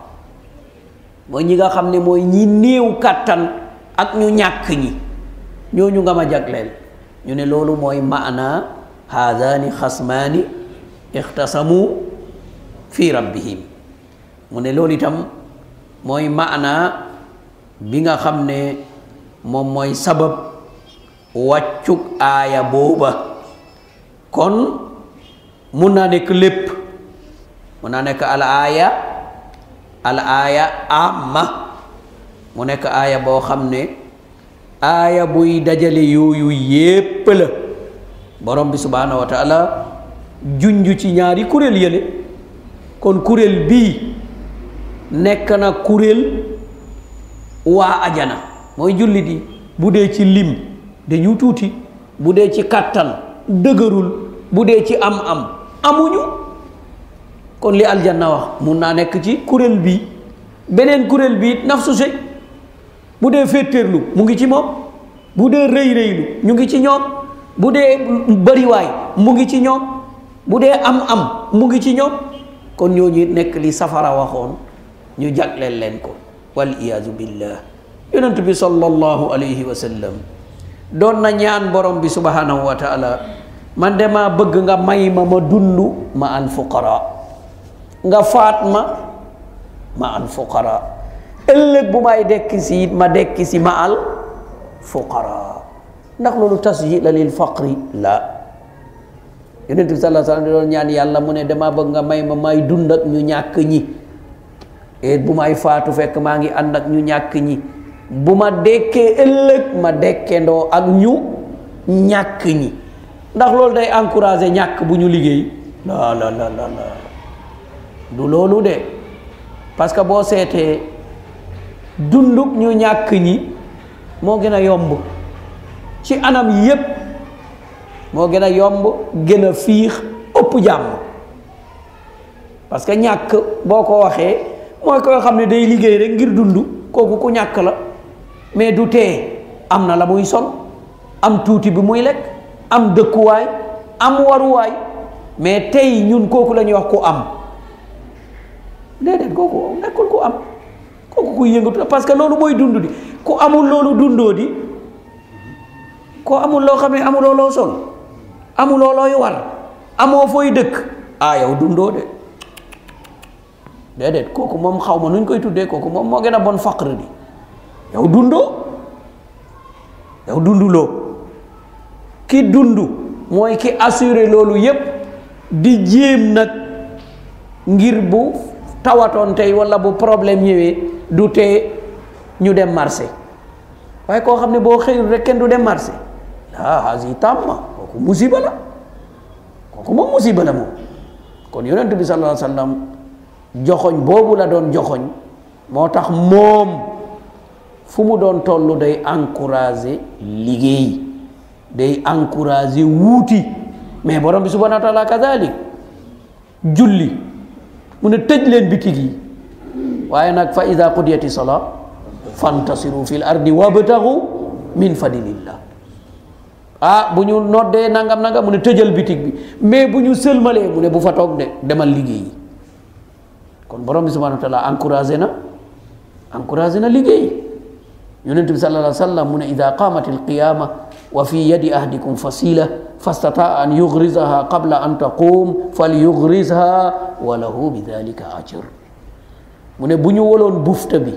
mooy ñi nga xam ne mooy ñi néew kàttan ak ñu ñàkk ñi, ñooñu nga ma jagleel. ñu ne loolu mooy maana haadaani xasmaani ixtasamu fi rabbihim. mu ne loolu itam mooy maana bi nga xam ne moom mooy sabab wàccug aaya booba. kon mun naa nekk lépp, mun naa nekk al aaya amma, mu nekk aaya boo xam ne aaya buy dajale yooyu yépp la. borom bi subhaanahu wa taala junj ci ñaari kuréel yële. kon kuréel bii nekk na kuréel waa ajana, mooy jullit yi. bu dee ci lim dañu tuuti, bu dee ci kàttan dëgërul, bu dee ci am amuñu. kon li aljanna wax mun naa nekk ci kuréel bi, beneen kuréel bi nafsu shay bu dee féetéerlu mu ngi ci moom, bu dee rëy rëylu ñu ngi ci ñoom, bu dee bariwaay mu ngi ci ñoom, bu dee am mu ngi ci ñoom. kon ñooñu nekk li safara waxoon ñu jagleel leen ko wal iyaazu billah. yonent bi sallallahu alayhi wa sallam doon na ñaan borom bi subhanahu wa taala, man dama bëgg nga may ma dund ma al fuqara, nga faat ma al fuqara, ëllëg bu may dekk si it ma dekk si ma al fuqara. ndax loolu tasjil lil faqri la. yonent bi sallallahu alayhi wa sallam doon ñaan yàlla mu ne dama bëgg nga may ma may dund ak ñu ñàkk ñi, et bu may faatu fekk maa ngi ànd ak ñu ñàkk ñi, bu ma dekkee ëllëg ma dekkendoo ak ñu ñàkk ñi. ndax loolu day encourager ñàkk bu ñu liggéey? la la la la la du loolu de, parce que boo seetee dunduk ñu ñàkk ñi moo gën a yomb ci anam yépp, moo gën a yomb, gën a fiix, ëpp jàmm. parce que ñàkk boo ko waxee mooy koo xam ne day liggéey rek ngir dund, kooku ku ñàkk la. mais du tee am na la muy sol, am tuuti bi muy lekk, am dëkkuwaay, am waruwaay. mais tey ñun kooku la ñuy wax ku am. déedéet, kooku nekkul ku am, kooku kuy yëngatu, parce que loolu mooy dund di. ku amul loolu dundoo di, ko amul loo xam ne amuloo loo sol, amuloo looy war, amoo fooy dëkk, yow dundoo de. déedéet, kooku moom xaw ma nuñ koy tuddee, kooku moom moo gën a bon faqr di. yow dundoo, yow dunduloo. ki dund mooy ki assuré loolu yépp di jéem nag ngir bu tawatoon tey walla bu problème ñëwee du tee ñu dem marché. waaye koo xam ne boo xëyul rek kenn du dem marché, hasi tamma, kooku musiba la, kooku moom musiba la moom. kon yonent bi sallallahu alayhi wa sallam joxoñ boobu la doon joxoñ, moo tax moom fu mu doon tollu day encourager liggéey, day encourager wuuti. mais borom bi subhanahu wa taala kadalik julli mu ne tëj leen bitig yi, waaye nag fa ida qudiyati salaa fantasiru fil ardi wabtagu min fadlillah. bu ñu noddee nangam nangam mu ne tëjal bitig bi, mais bu ñu sëlmalee mu ne bu fa toog de, demal liggéey. kon borom bi subhanahu wa taala encouragé na liggéey. yonent bi sallallahu alayhi wa sallam mu ne ida qaamati alqiyama wa fi yadi ahdikum fasila fastataa an yugrizaha qabla an taqum falyugrizha wa lahu bi dhalika ajr. mu ne bu ñu woloon bufta bi,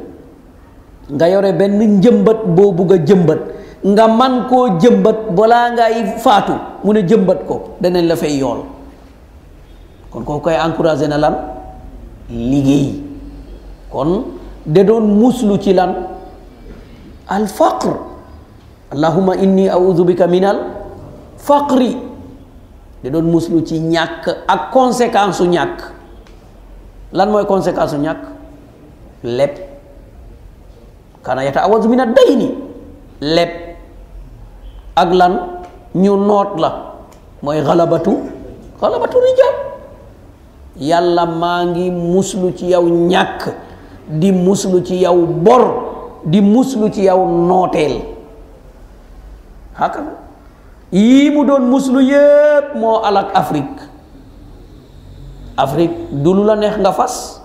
nga yore benn njëmbat boo bugg a jëmbat, nga man koo jëmbat balaa ngay faatu, mu ne jëmbat ko, danañ la fay yool. kon koo koy encouragé na lan? liggéey. kon de doon muslu ci lan? al faqr. allahumma inni a'udhu bika min al faqri. de doon muslu ci ñàkk ak conséquence su ñàkk. lan mooy conséquence su ñàkk? lépp. kana yata'awwadu min ad-dayni. lépp. ak lan? ñu noot la, mooy xalabatu rijal. yàlla maa ngi muslu ci yow ñàkk, di muslu ci yow bor, di muslu ci yow nooteel. haka yii mu doon muslu yépp moo alak Afrique. du lu la neex nga fas,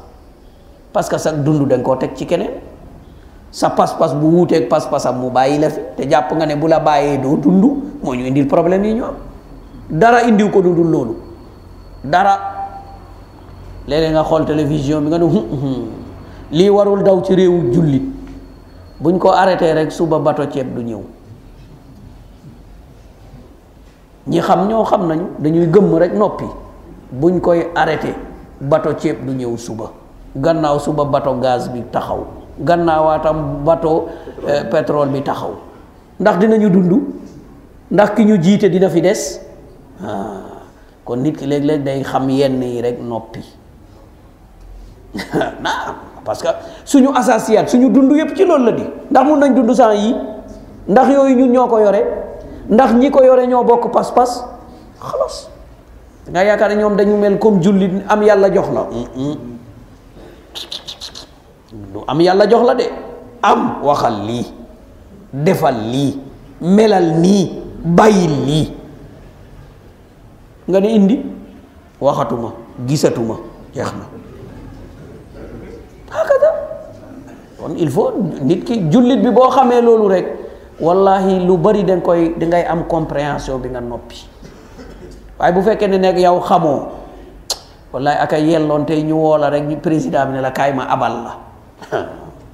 parce que sa dund danga koo teg ci keneen. sa pas-pas bu wuuteeg pas-pasam mu bàyyi la fi, te jàpp nga ne bu la bàyyee doo dund, moo ñu indil problème yi ñu am. dara indiw ko dundul loolu, dara. léeg-léeg nga xool télévision bi nga ne lii warul daw ci réewu jullit, buñ ko arrêté rek suba bato ceeb du ñëw. ñi xam ñoo xam nañu, dañuy gëmm rek noppi. buñ koy arrêté bato ceeb du ñëw suba, gannaaw suba bato gaz bi taxaw, gannaawaatam bato pétrole bi taxaw. ndax dinañu dund? ndax ki ñu jiite dina fi des? kon nit ki léeg-léeg day xam yenn yi rek noppi. parce que suñu asasiyaat, suñu dund yépp ci loolu la di. ndax mun nañ dund sans yi? ndax yooyu ñun ñoo ko yore? ndax ñi ko yore ñoo bokk pas-pas? xalas nga yaakaar ne ñoom dañu mel comme jullit am yàlla jox la. du am yàlla jox la de am waxal lii defal lii melal nii bàyyil lii nga ne indi waxatuma gisatuma jeex na hakada kon il faut nit ki jullit bi boo xamee loolu rek wallahi lu bari dangay am compréhension bi nga noppi waaye bu fekkee ne nekk yow xamoo wallahi aka yelloon tey ñu woo la rek ñu président bi ne la kaay ma abal la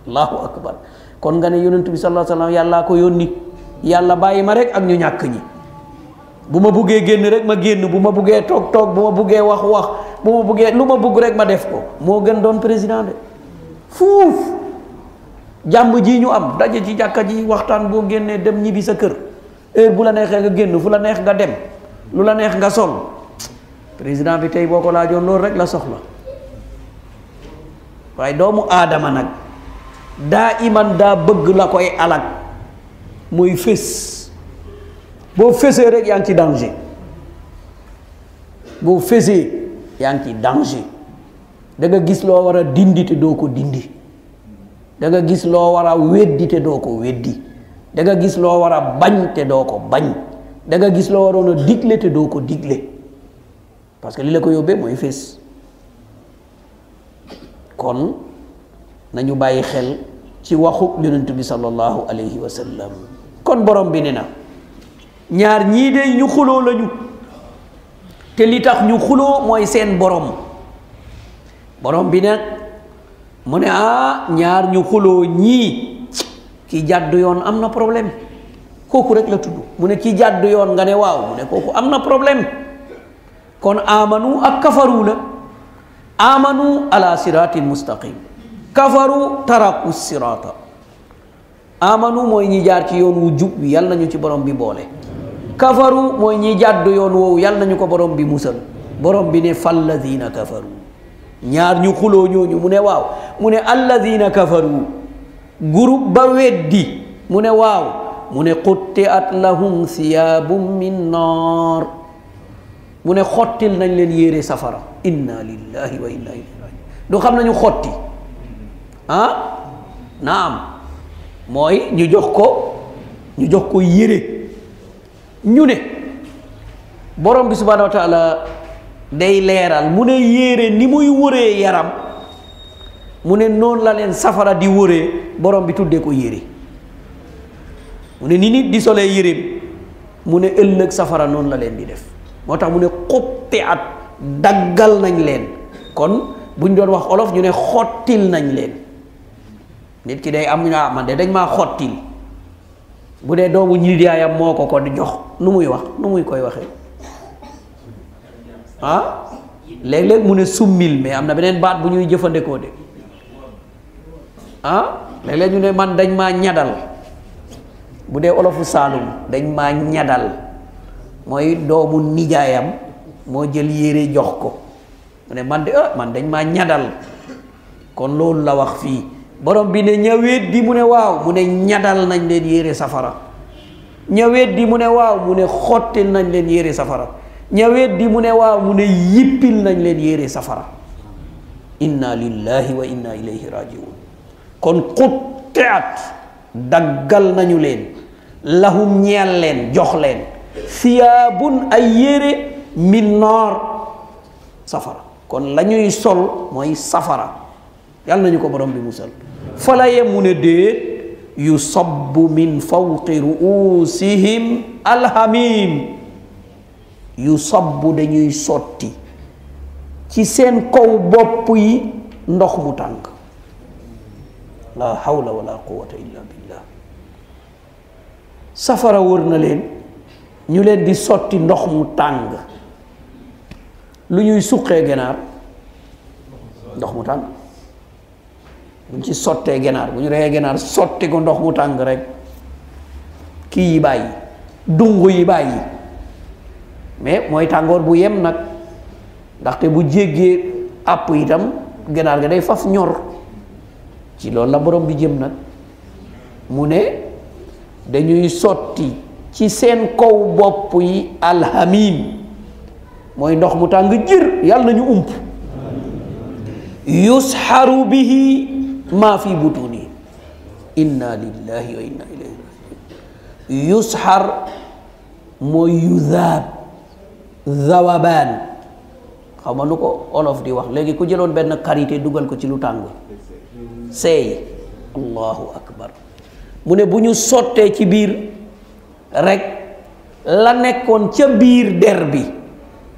allahu akbar kon nga ne yonent bi sallallahu alayhi wasallam yàllaa ko yónni yàlla bàyyi ma rek ak ñu ñàkk ñi bu ma buggee génn rek ma génn bu ma buggee toog bu ma buggee wax bu ma buggee lu ma bugg rek ma def ko moo gën doon président de fuuf jàmm ji ñu am daje ci jàkka ji waxtaan boo génnee dem ñibbi sa kër heure bu la neexee nga génn fu la neex nga dem lu la neex nga sol président bi tey boo ko laajoon loolu rek la soxla waaye doomu aadama nag daa iman daa bëgg la koy alak muy fés boo fésee rek yaa ngi ci danger boo fésee yaa ngi ci danger da nga gis loo war a dindi te doo ko dindi da nga gis loo war a weddi te doo ko weddi da nga gis loo war a bañ te doo ko bañ da nga gis loo waroon a digle te doo ko digle parce que li la ko yóbbee mooy fés kon nañu bàyyi xel ci waxu yonent bi sallallahu alayhi wa sallam kon borom bi ne na ñaar ñii de ñu xuloo lañu te li tax ñu xuloo mooy seen borom bi nag mu ne ñaar ñu xuloo ñii ki jàdd yoon am na problème kooku rek la tudd mu ne ki jàdd yoon nga ne waaw mu ne kooku am na problème kon amanu ak kafaru la amanu ala siratin mustaqim kafaru taraku sirata amanu mooy ñi jaar ci yoon wu jub bi yàlla nañu ci borom bi boole kafaru mooy ñi jàdd yoon woowu yàlla nañu ko borom bi musal borom bi ne falladina kafaru ñaar ñu xuloo ñooñu mu ne waaw mu ne alladina kafaru groupe ba weddi mu ne waaw mu ne qutti'at lahum thiyabun min nar mu ne xottil nañ leen yére safara inna lillahi wa inna ilayhi raji'un du xam nañu xotti naam mooy ñu jox ko yére ñu ne borom bi subhanahu wa taala day leeral mu ne yére ni muy wëree yaram mu ne noonu la leen safara di wëree borom bi tuddee ko yére mu ne ni nit di solee yéreem mu ne ëllëg safara noonu la leen di def moo tax mu ne qutti'at daggal nañ leen kon buñ doon wax olof ñu ne xottil nañ leen nit ki day am man de dañ maa xottil bu dee doomu nijaayam moo ko di jox nu muy wax nu muy koy waxee léeg-léeg mu ne summil mais am na beneen baat bu ñuy jëfandikoo de léeg-léeg ñu ne man dañ maa ñadal bu dee olofu Saalum dañ maa ñadal mooy doomu nijaayam moo jël yére jox ko mu ne man de man dañ maa ñadal kon loolu la wax fii borom bi ne ña weddi mu ne waaw mu ne ñadal nañ leen yére safara ña weddi mu ne waaw mu ne xottil nañ leen yére safara ña weddi mu ne waaw mu ne yippil nañ leen yére safara inna lillahi wa inna ilayhi rajiun kon qutti'at daggal nañu leen lahum ñeel leen jox leen siyaabun ay yére min naar safara kon la ñuy sol mooy safara yàlla nañu ko borom bi musal fala yemu ne déet yusabbu min fawqi ruusihim alhamim yusabbu dañuy sotti ci seen kaw bopp yi ndox mu tàng la hawla wala quwwata illa billah safara wër na leen ñu leen di sotti ndox mu tàng lu ñuy suqee ganaar ndox mu tàng buñ ci sottee ganaar bu ñu reyee ganaar sotti ko ndox mu tàng rek kii yi bàyyi dungu yi bàyyi mais mooy tàngoor bu yem nag ndaxte bu jéggee àpp itam ganaar ga day faf ñor ci loolu la borom bi jëm nag mu ne dañuy sotti ci seen kaw bopp yi alhamim mooy ndox mu tàng jër yàlla nañu ump yusharu bihi ma fi butuni inna lillahi wa inna ilayhi rajiun. Yushar mooy yudhaab dhawaban xaw ma nu ko olof di wax léegi ku jëloon benn karité dugal ko ci lu tàng seey. Allahu akbar. mu ne bu ñu sottee ci biir rek la nekkoon ca biir der bi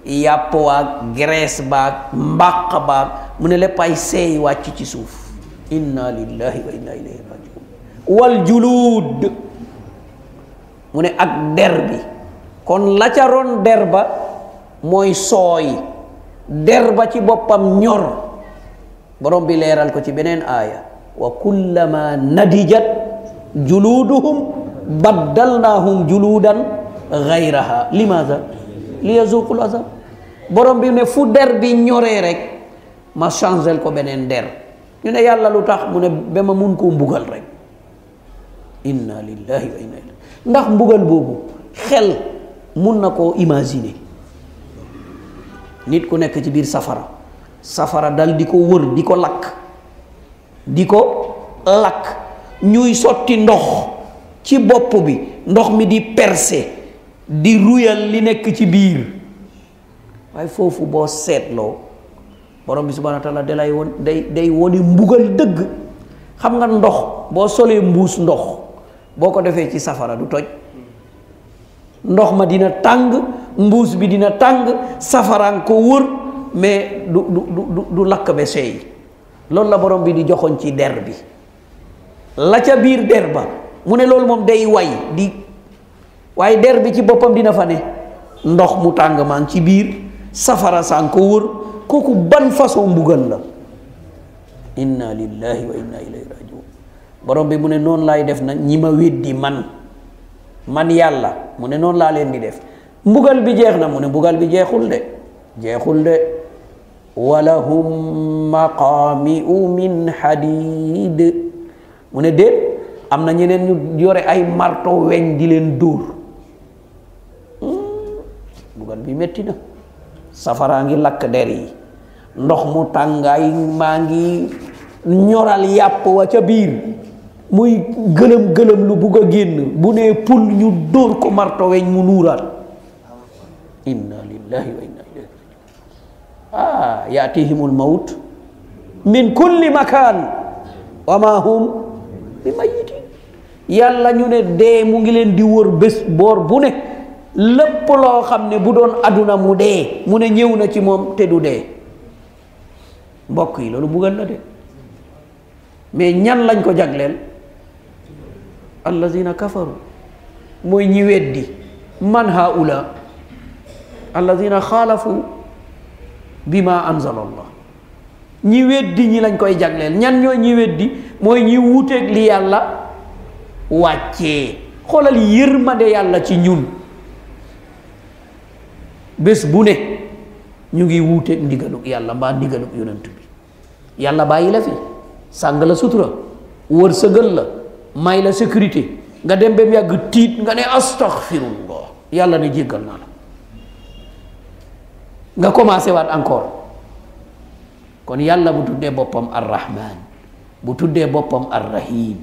yàpp waag graisse baag mbàq baag mu ne léppay seey wàcc ci suuf. inna lillahi wa inna ilayhi rajiun. wal juluud mu ne ak der bi kon la ca ron der ba mooy sooy der ba ci boppam ñor borom bi leeral ko ci beneen aaya wa kullama nadijat juluuduhum baddalnaahum juluudan gayraha limaza liyazuqul azab. borom bi ne fu der bi ñoree rek ma changel ko beneen der. ñu ne yàlla lu tax mu ne ba ma mun koo mbugal rek. inna lillahi wa inna ilayhi. ndax mbugal boobu xel mun na koo imaginer. nit ku nekk ci biir safara safara dal di ko wër di ko lakk ñuy sotti ndox ci bopp bi ndox mi di percer di ruyal li nekk ci biir. waaye foofu boo seetloo borom bi subhanahu wa taala dalay woon day woni mbugal dëgg. xam nga ndox boo solee mbuus ndox boo ko defee ci safara du toj. ndox ma dina tàng mbuus bi dina tàng safaraan ko wër mais du lakk ba seey. loolu la borom bi di joxoon ci der bi la ca biir der ba mu ne loolu moom day way di waaye der bi ci boppam dina fa ne ndox mu tàng maa ngi ci biir safara saan ko wër. kooku ban façon mbugal la. inna lillahi wa inna ilayhi rajiun. borom bi mu ne noonu laay def nag ñi ma weddi man yàlla mu ne noonu laa leen di def. mbugal bi jeex na mu ne mbugal bi jeexul de walahum maqaami'u min hadid mu ne déet am na ñeneen ñu yore ay marto weñ di leen dóor. mbugal bi metti na. safaraa ngi lakk der yi ndox mu tàngaay maa ngi ñoral yàpp wa ca biir muy gëlëm lu bugg a génn bu nee pul ñu dóor ko marto weñ mu nuuraat. inna lillahi wa inna ilayhi rajiun. yaatihimul mawt min kulli makaan wa ma hum bi mayitin. yàlla ñu ne dee mu ngi leen di wër bés boor bu ne lépp loo xam ne bu doon aduna mu dee mu ne ñëw na ci moom te du dee. mbokk yi loolu buggal la de mais ñan lañ ko jagleel. allazina kafaru mooy ñi weddi. man haula allazina xaalafu bima anzala allah. ñi weddi ñi lañ koy jagleel. ñan ñooy ñi weddi mooy ñi wuuteeg li yàlla wàccee. xoolal yërmande yàlla ci ñun. bés bu ne ñu ngi wuuteeg ndigalug yàlla mbaa ndigalug yonent bi. yàlla bàyyi la fi sàng la sutura wërsëgal la may la sécurité nga dem ba mu yàgg tiit nga ne astaghfirullah yàlla ne jéggal naa la nga commencé waat encore. kon yàlla bu tuddee boppam ar-rahman bu tuddee boppam ar-rahim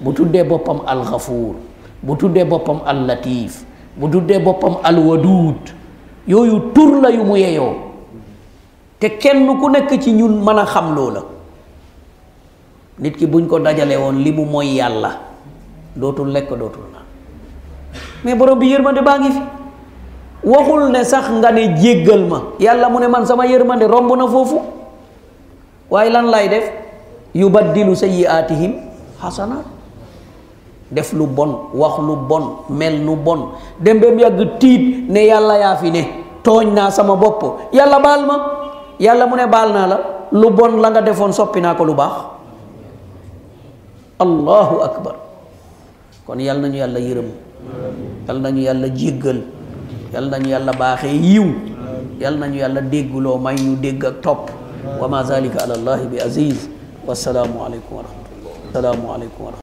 bu tuddee boppam al-ghafuur bu tuddee boppam al-latif bu tuddee boppam al-waduud yooyu tur la yu mu yeyoo te kenn ku nekk ci ñun mën a xam loola. nit ki buñ ko dajale woon li mu mooy yàlla dootul lekk dootul naan mais borom bi yërmande baa ngi fi. waxul ne sax nga ne jéggal ma yàlla mu ne man sama yërmande romb na foofu. waaye lan lay def yubaddilu sayyi'atihim hasanat. def lu bon wax lu bon mel nu bon dem ba mu yàgg tiit ne yàlla yaa fi ne tooñ naa sama bopp yàlla baal ma. yàlla mu ne baal naa la lu bon la nga defoon soppi naa ko lu baax. allahu akbar. kon yàlla nañu yàlla yërëm yàlla nañu yàlla jéggal yàlla nañu yàlla baaxee yiw yàlla nañu yàlla déggloo may ñu dégg ak topp. wa ma zalika ala allahi bi aziz. wassalaamu aleykum wa rahmatullah.